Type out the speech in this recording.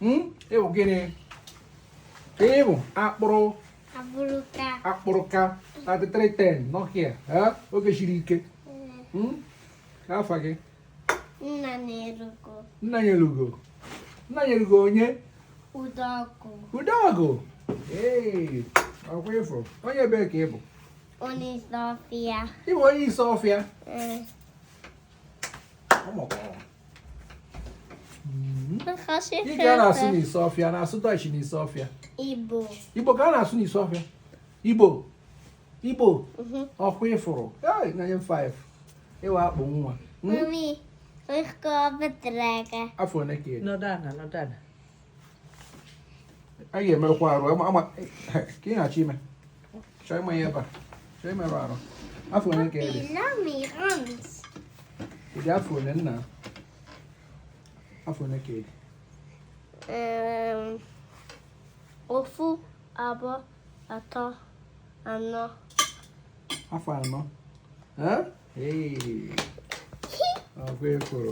Ị bụ gịnị ka ị bụ? Akpụrụ. Abụrụka. Akpụrụka 3310 Nokia, eh? Oge siri ike. Afa gị? Nnanyelugo. Nnanyelugo. Nnanyelugo onye? Udọgụ. Udọgụ. Ee, ọkwa ị fụ. Onye ebee ka ị bụ? Onye Isuọfịa. Ị bụ onye Isuọfịa? Ee. Ị ka a na-asụ n'Isuọfịa, na-asụ Dutch n'Isuọfịa? Igbo. Igbo ka a na-asụ n'Isuọfịa. Igbo. Igbo. Ọkwa ị fụrụ. Hey, na nye m 5. Ị wụ akpụ nwa. Mami, ik ga Afọ one ka ị dị? Nọdụ ana, nọdụ ana. A ga-emerekwa arụ ama ka ị na-achọ ime. Chọọ ịma ya ebe a. Chọọ imerụ arụ. Afọ one ka ị dị? Ị dị afọ one, nna? Afọ one ka ị dị? Ofu, abụọ, atọ, anọ. Afọ 4. Ee? Ee. Ọkwa ị fụrụ.